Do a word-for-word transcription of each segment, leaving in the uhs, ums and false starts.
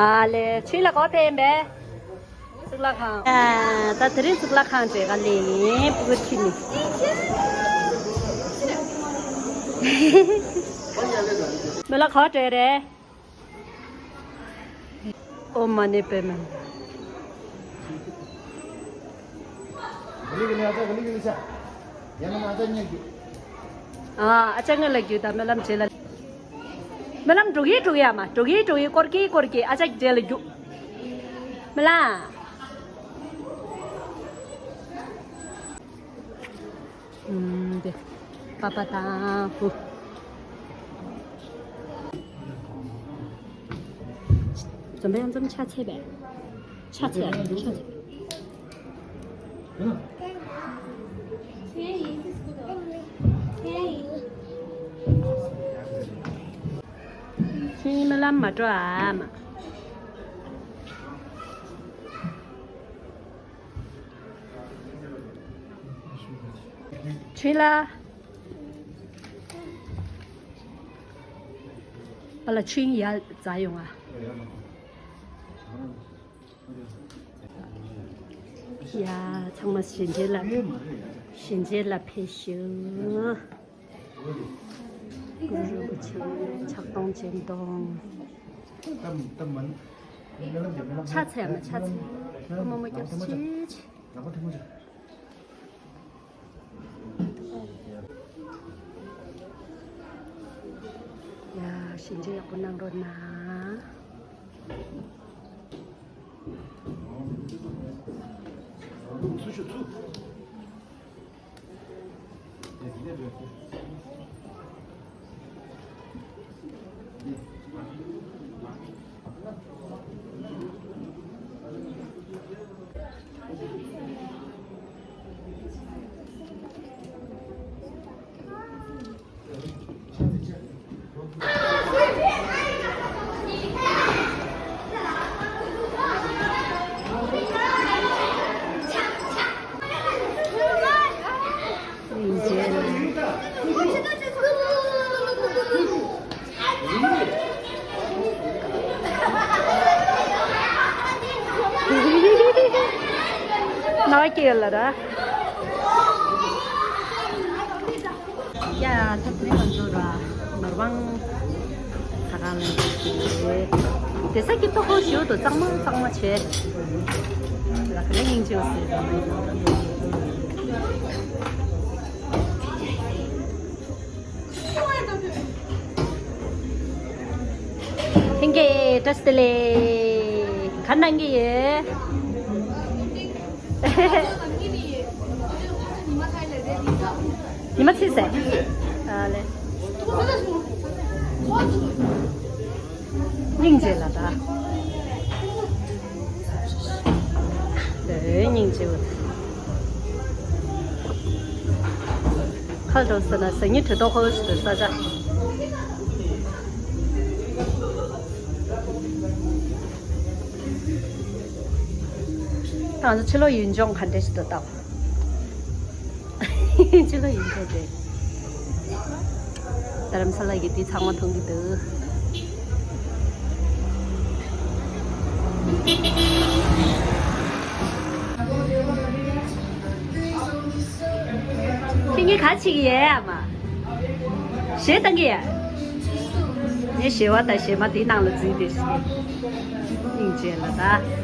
ཨ་ལེ། ཆུ་ལ་གོ་ཕེ་ཡིན་པས། གཙུག་ལག་ཁང་། ཨ། ད་དེ་རིང་གཙུག་ལག་ཁང་བྱེད་ག་ལེ་ཡིན། སྤུ་གུ་ཁྲིད་ནི། མི་ལ་གོ་བྲེ་རེད། ཨོཾ་མ་ཎི་པདྨེ། ཨ། ཨ་ཅག་ང་ལ་རྒྱུག་ད་སྨོན་ལམ་བྱེད་ལ། སྨོན་ལམ་འགྲོ་གི་འགྲོ་གི་ཨ་མ། འགྲོ་གི་འགྲོ་གི་སྐོར་གི་སྐོར་གི་ཨ་ཅག་རྗེས་ལ་རྒྱུག་སྨོན་ལམ། ཨུམ། དེ། པ་པ་དང་བུ། འཛོམས་པ་ཡང་འཛོམས་ཆ་ཚད་པས། ཆ་ཚད་ཆ་ཚད། ཁྱེད་སྨོན་ལམ་མ་འགྲོ་ཨ་མ། ཆུན་ལ། ཨ་ལ་ཆུན་ཡར་འཛེགས་ཡོང་ཨ། ཡ། ཚང་མ་གཞིས་བྱེས་ལ། གཞིས་བྱེས་ལ་ཕེབས་ཞུ། གུ་རུ་རིན་པོ་ཆེ་ཕྱག་སྟོང་སྤྱན་སྟོང་། ཆ་ཚད་མ་ཆ་ཚད། རྨོ་མོ་སྐྱབས་སུ་མཆི། ཡ། གཞིས་བྱེས་ཡག་པོ་གནང་རོགས་གནང་། ནག་སྐྱེས་ལ་ར། ཡ། ད་དེ་རིང་ང་ཚོ་ར་ནོར་བང་ཟ་ཁང་ལ་ཡོད་དེ། དེ་ས་ཀྱི་ཏོག་ཧོ་ཞིའུ་དུ་གཙང་མ་གཙང་མ་བྱས། ལ་ཁ་ནས་སྙིང་རྗེ་བ་ཟེར་ར། ལྷན་རྒྱས་བཀྲ་ཤིས་བདེ་ལེགས། ག་གནང་གི་ཡོད། ཉི་མ་ཚེས་ཟེར། ཨ་ལེ། སྙིང་རྗེ་ལ་ད། ལོས་སྙིང་རྗེ་བ། ཁ་འགྲོ་ས་ན་ཟ་ཉི་དྲི་ཏོག་ཧོ་ཞིག་ཏུ་ས་ཆ། ང་ཚོ་ཕྱི་ལོགས་ཡུལ་ལྗོངས་ག་འདྲ་ཞིག་ཏུ་བལྟ་བ། ཕྱི་ལོགས་ཡུལ་ལྗོངས་དེ། རྡ་རམ་ས་ལ་གི་དེ་ཚང་མ་མཐོང་གི་འདུག་ཁྱེད་གཉིས་ག་བྱེད་ཀྱི་ཡོད་ཨ་མ། གཞས་བཏང་གི་ཡོད། ངས་གཞས་པ་དང་གཞས་མ་དེའི་ནང་ལ་འཛུལ་ཏེ། སྙིང་རྗེ་ལ་ད།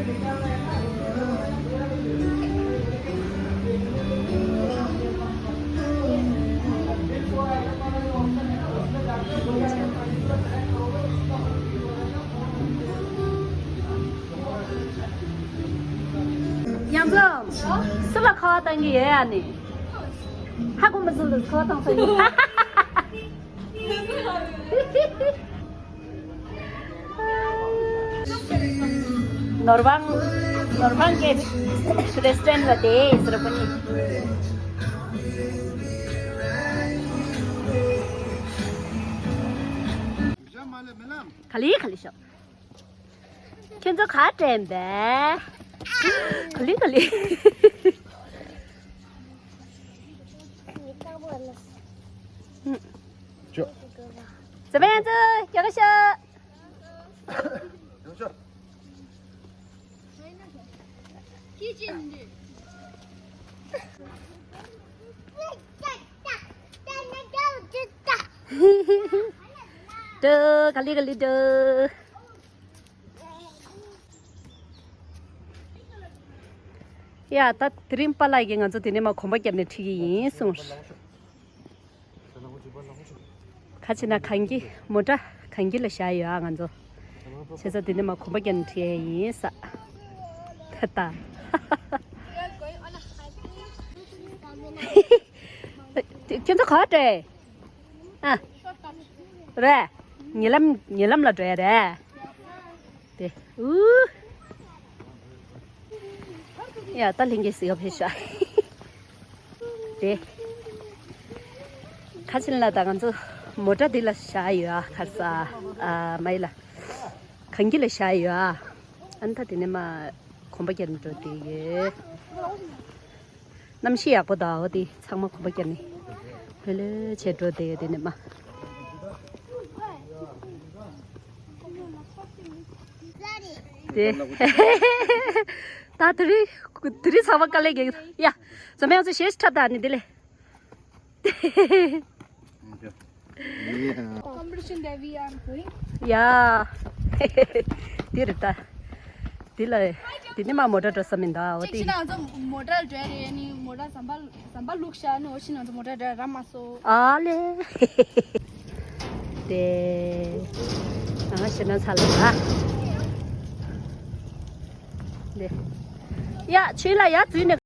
ཡང་འཛོམས། སུ་ལ་ཁ་པར་བཏང་གི་ཡོད་ཨ་ནི། ཧ་གོ་མི་ཚུལ་དུ་ཁ་པར་བཏང་ས་ཡིན། ནོར་བང་། ནོར་བང་གི་རེ་སི་ཊོ་རན་ལ་དེ་ཟེར་པོ་ནི། ག་ལེ་ག་ལེ་ཤོག་ཁྱེད་ཚོ་ག་དྲན་པས། ག་ལེ་ག་ལེ། ཅོ། ཟེར་བ་ཡང་ཚོ་རྒྱག་ཤ། ཡང་ཤ། འགྲོ། ག་ལེ་ག་ལེ་འགྲོ། ཡ། ད་དེ་རིང་པཱ་ལགས་ཀྱིས་ང་ཚོ་དེ་ནས་མར་གོམ་པ་བརྒྱབ་ནས་ཁྲིད་ཀྱི་ཡིན་གསུངས། ཁ་ཕྱེ་ན་གངས་སྐྱིད་མོ་ཊ་གངས་སྐྱིད་ལ་བཞག་ཡོད་ཨ་ང་ཚོ། བྱས་ཙང་དེ་ནས་མར་གོམ་པ་བརྒྱབ་ནས་ཁྲིད་ཡས་ཡིན་ས། ད་ད། ཁྱོད་ཚོ་ག་པར་འགྲོ་ཡས། ཨ། རེད། ཉེ་ལམ་ཉེ་ལམ་ལ་འགྲོ་ཡས་རེད། དེ། ཨུ། ཡ། ད་ལྷན་རྒྱས་སུ་ཡོད་ཕེབས་ཤག་དེ། ཁ་ཆེན་ལ་ད་ང་ཚོ་མོ་ཊ་འདི་ལ་བཞག་ཡོད་ཨ། ག་རེ་ཟ། ཨ། མ་ཡི་ལ། གངས་སྐྱིད་ལ་བཞག་ཡོད་ཨ། ཨ་ནི་ད་དེ་ནས་མར་གོམ་པ་བརྒྱབ་ནས་འགྲོ་བསྡད་ཡོད། གནམ་གཤིས་ཡག་པོ་འདུག་འོ་དེ་ཚང་མ་གོམ་པ་བརྒྱབ་ནས་ལྷོད་ལྷོད་བྱས་འགྲོ་བསྡད་ཡོད། དེ་ནས་མར། དེ། ད་དེ་རིང་དེ་རིང་ཚང་མ་དཀའ་ལས་རྒྱག་གི་འདུག་ཡ། འཛམ་གླིང་ཚོ་ཞེ་ཁྲབ་ད་ནི་དེ་ལས། Competition that we are going. ཡ། དེ་རེད་ད། དེ་ལ། དེ་ནས་མར་མོ་ཊ་འགྲོ་ས་མིན་ད་འོ་དེ། ཅིག་ང་ཚོ་མོ་ཊ་འགྲོ་རེད་ནི་མོ་ཊ་ཟམ་པ་ཟམ་པ་བླུགས་ཤག་ནི་འོ་ཅིག་ང་ཚོ་མོ་ཊ་འགྲོ་ར་མ་སོ། ཨ་ལེ། དེ། ང་ཞེ་ན་ཚ་ལ་ར། དེ། ཡ། ཆུ་ལ་ཡ་འཛུལ་ནས།